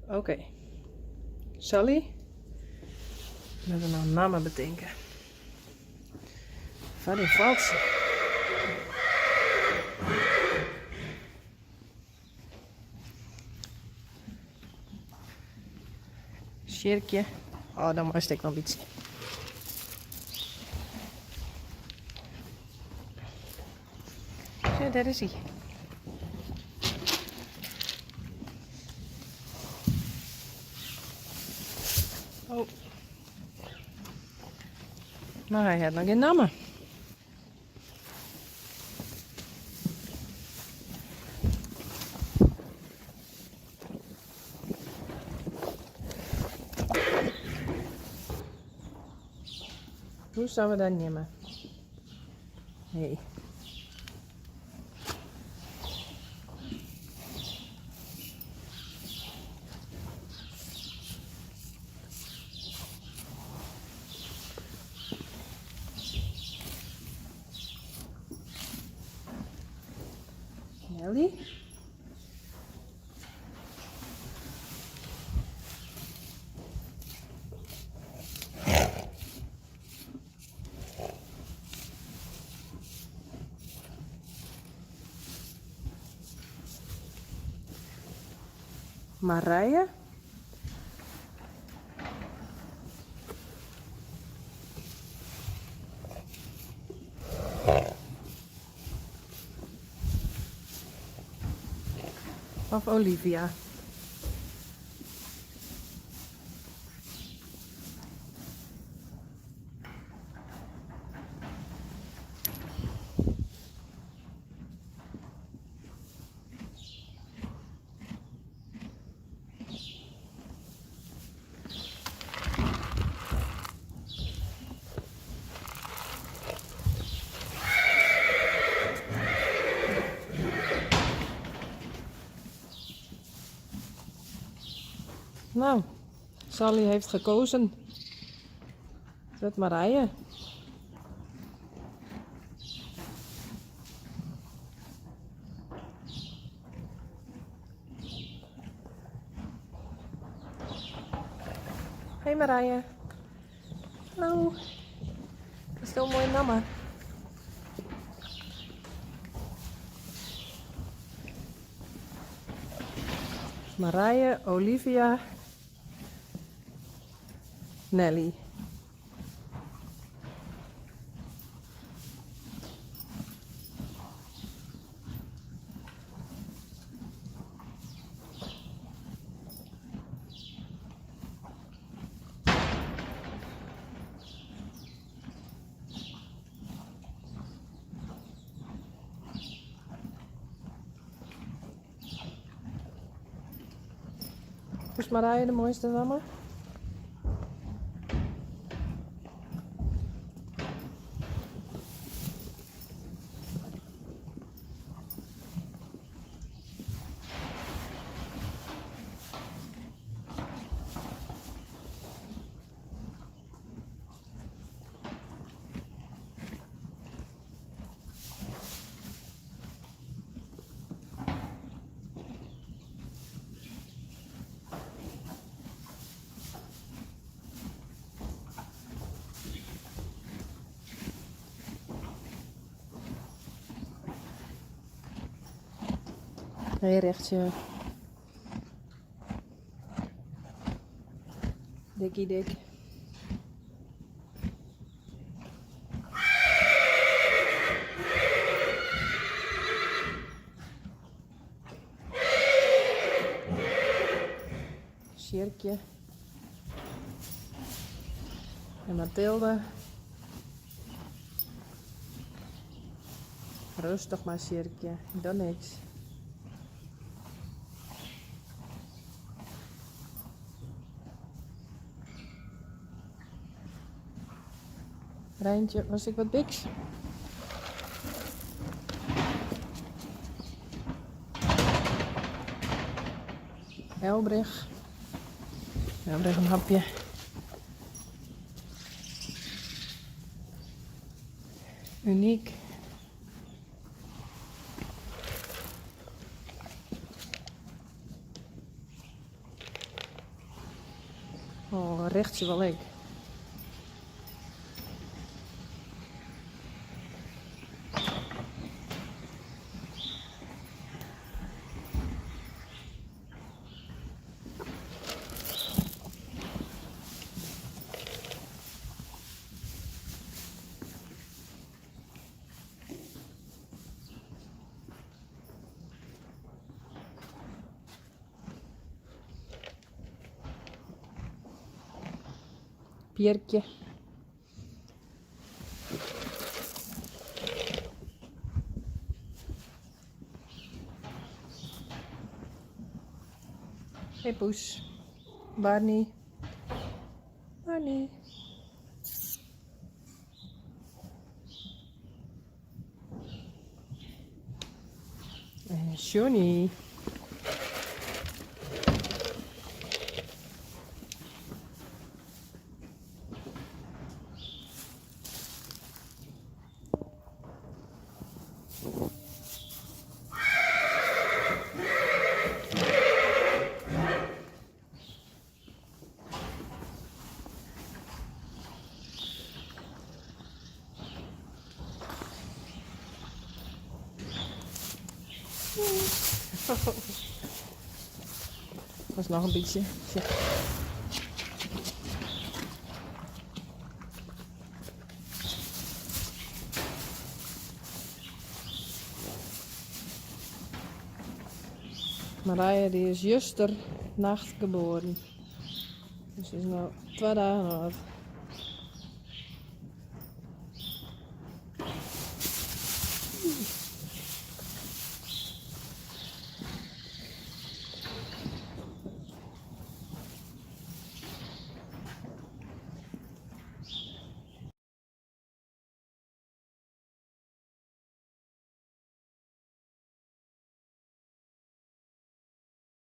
Oké. Sally. Moatte we noch in namme betinke. Foar dyn foaltsje. Sjirkje. Oh, dan meist ek noch in bytsje. Ja, dêr is hy. Oh. Mar hy hat noch gjin namme. Hoe sille we dat nimme? Hey. Nelly? Marije? Of Olivia? Nou, Sally heeft gekozen. Het werd Marije. Hey Marije. Hallo. Dat is een mooie namme. Marije, Olivia, Nelly. Is Marije de moaiste namme? Hey, Richtsje. Dikkie dik. Sjirkje. En Mathilde. Rêstich mar, Sjirkje. Ik doch niks. Reintje, was ik wat biks? Elbrich. Elbrich in hapje. Uniek. Oh, Richtsje wol ek. Pierkje. Hey poes. Barney. Barney. En Johnny. Was noch in bytsje. Marije dy is justernacht geboren. Dus is no twa dagen âld.